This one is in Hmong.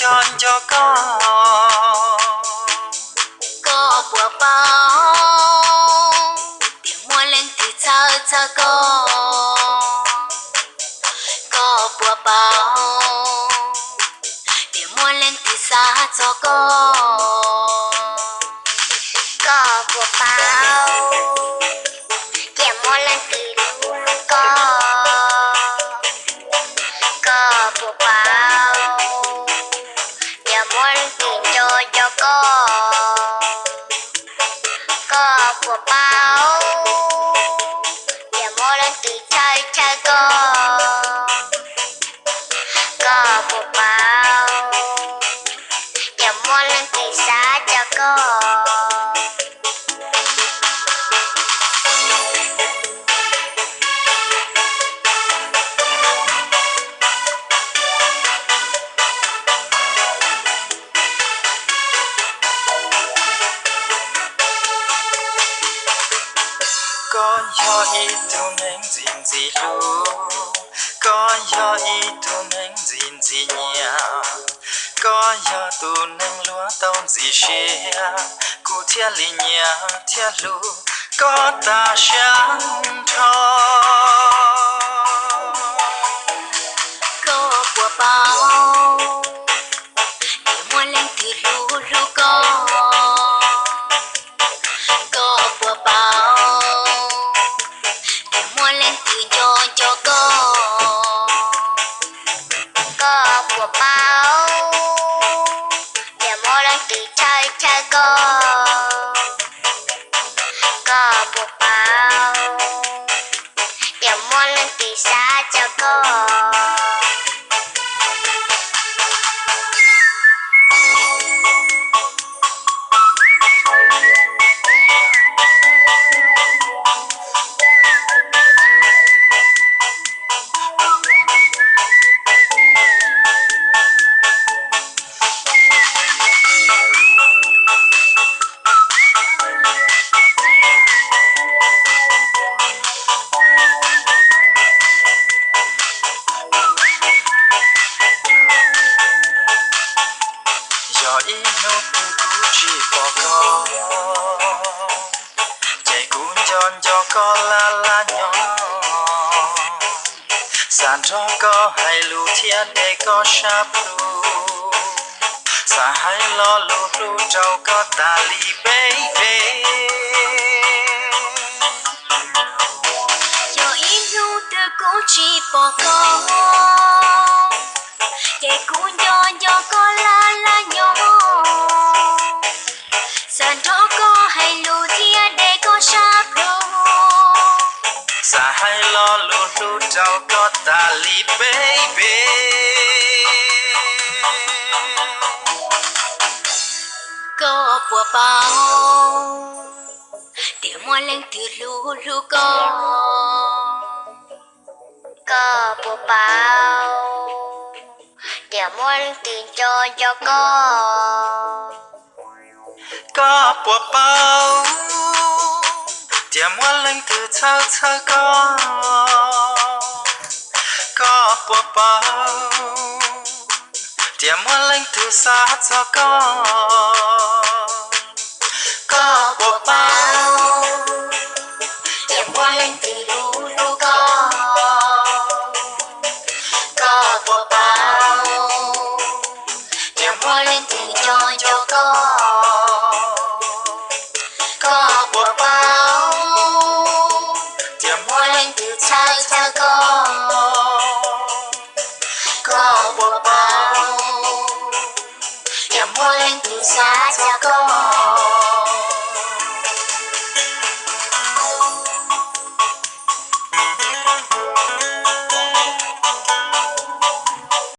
nco nco koj. Koj puas paub tias muaj leej twg txhawj txhawj koj? Koj puas paub tias muaj leej twg xav txog koj? Koj puas paub tias muaj leej twg hlub koj? Koj puas paub tias muaj leej twg nco nco koj? Koj puas paub tias muaj leej twg txhawj txhawj koj? Koj puas paub tias muaj leej twg xav txog koj? Koj yog ib tug neeg ntxim ntxim hlub, koj yog ib tug neeg ntxim ntxim nyiam, koj yog tus neeg luag tau ntxim siab, kuv thiaj li nyiam thiab hlub koj tas siab nrho. Koj puas paub tias muaj leej twg hlub hlub koj? Koj puas paub tias muaj leej twg nco nco koj? Koj puas paub tias muaj leej twg txhawj txhawj koj? Koj puas paub tias muaj leej twg xav txog koj? Yog ib hnub twg kuv tsis pom koj, ces kuv nco nco koj laj laj nyob. Xav nrog koj hais lus thiab de koj sab plhu, xav hais lo lus hlub rau koj tas li baby. Yog ib hnub twg kuv tsis pom koj, ces kuv nco nco koj laj laj nyob. Xav nrog koj hais lus thiab de koj sab plhu, xav hais lo lus hlub rau koj tas li baby. Koj puas paub tias muaj leej twg hlub hlub koj? Koj puas paub tias muaj leej twg nco nco koj? Koj puas paub tias muaj leej twg txhawj txhawj koj? Koj puas paub tias muaj leej twg xav txog koj? Koj puas paub tias muaj leej twg hlub hlub koj? Koj puas paub tias muaj leej twg nco nco koj? Koj puas paub tias muaj leej twg txhawj txhawj koj? Koj puas paub tias muaj leej twg xav txog koj?